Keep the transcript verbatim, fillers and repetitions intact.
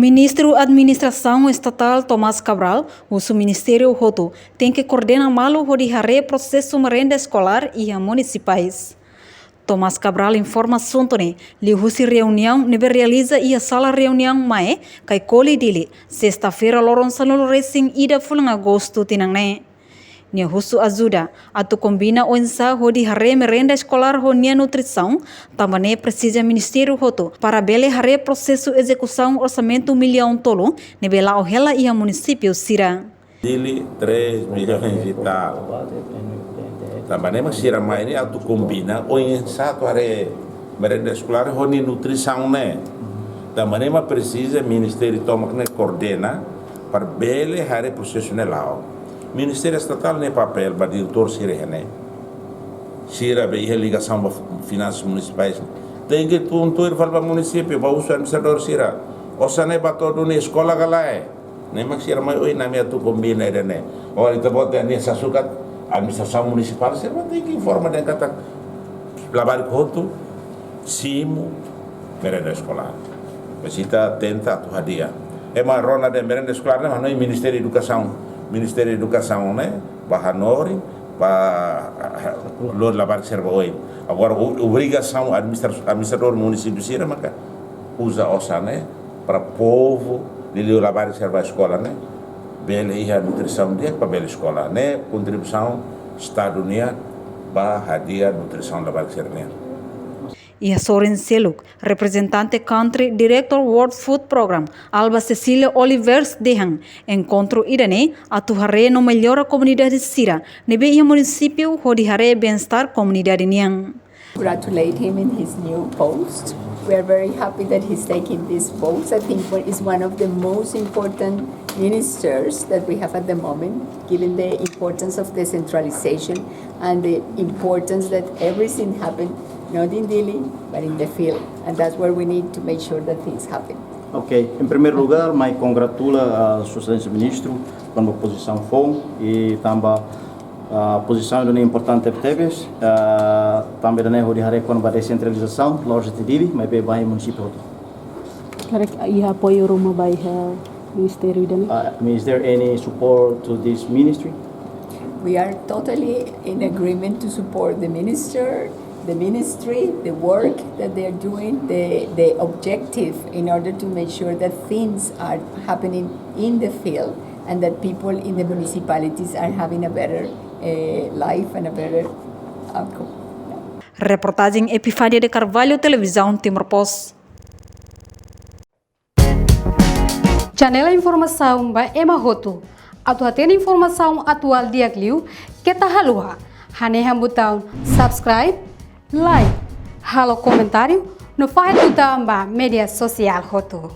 Ministru Administrasaun Estatál Tomás Cabral husu ministériu hotu tenke koordena malu hodi haree prosesu merenda eskolár iha munisipais. Tomás Cabral informa asuntu ne'e liuhusi reuniaun ne'ebé realiza iha sala reuniaun MAE, Caicoli, Dili, sesta-feira loron sanulu resin ida fulan Agostu tinan ne'e. Nia husu ajuda atu kombina oinsá hodi haree merenda eskolár ho nia nutrisaun, tanba ne'e presiza ministériu hotu para bele haree prosesu ezekusaun orsamentu millaun tolu ne'ebé la'o hela iha munisípiu sira. Dili tres milhões e tal. Tanba ne'e mak sira mai ne'e atu kombina oinsá atu haree merenda eskolár ho nia nutrisaun ne'e. Tanba ne'e mak presiza ministériu tomak ne'e koordena para bele haree prosesu ne'e la'o. Ministériu Estatál nia papél ba diretór sira iha ne'e. Sira be iha ligasaun ba finansas munisipais. Tenke tun tuir fali ba munisípiu, ba husu administradór sira. Osan ne'e ba to'o duni eskola ka lae. Ne'e mak sira mai ohin ami atu kombina ida-ne'e. Ó, ita-boot nia sasukat administrasaun munisipál, sira mak tenke informa dehan katak labarik hotu simu merenda eskolár. Mas ita tenta atu hadi'a. Ema rona dehan merenda eskolár ne'e, mas no Ministériu Edukasaun. Ministériu Edukasaun ne'e ba hanorin, ba lori labarik sira ba oin. Agora, o-, obrigasaun administra-, administradór munisípiu sira maka uza osan ne'e para povu, liuliu labarik sira ba eskola ne'e bele iha nutrisaun di'ak para bele eskola. Ne'e kontribuisaun Estadu nian ba hadi'a nutrisaun labarik sira nian. Iha sorin seluk, reprezentante Country Director World Food Programme, Alba Cecilia Olivers dehan, enkontru ida-ne'e atu haree no mellora komunidade sira ne'ebé iha munisípiu hodi haree bem-estar komunidade nian. Congratulate him in his new post. We are very happy that he's taking this post. I think one, is one of the most important ministers that we have at the moment, given the importance of decentralization and the importance that everything happened not in Dili, but in the field. And that's where we need to make sure that things happen. Ok, em primeiro lugar, mai kongratula a Sua Exelénsia Ministru, tanba pozisaun foun, i tanba, ah, pozisaun ida-ne'e importante tebes, ah, tanba ida-ne'e hodi haree kona-ba desentralizasaun, la'ós de'it Dili, maibé ba iha munisípiu hotu. Karik iha apoiu ruma ba iha ministériu ida-ne'e? Uh, I mean, is there any support to this ministry? We are totally in agreement to support the minister, the ministry, the work that they are doing, the, the objective in order to make sure that things are happening in the field and that people in the municipalities are having a better, eh, life and a better outcome. Reportajen Epifania de Carvalho, Televizaun Timor Post. Janela informasaun ba ema hotu. Atu hatene informasaun atuál di'ak liu, keta haluha hanehan butaun subscribe, like, halo komentáriu, no fahe tutan ba média sosiál hotu.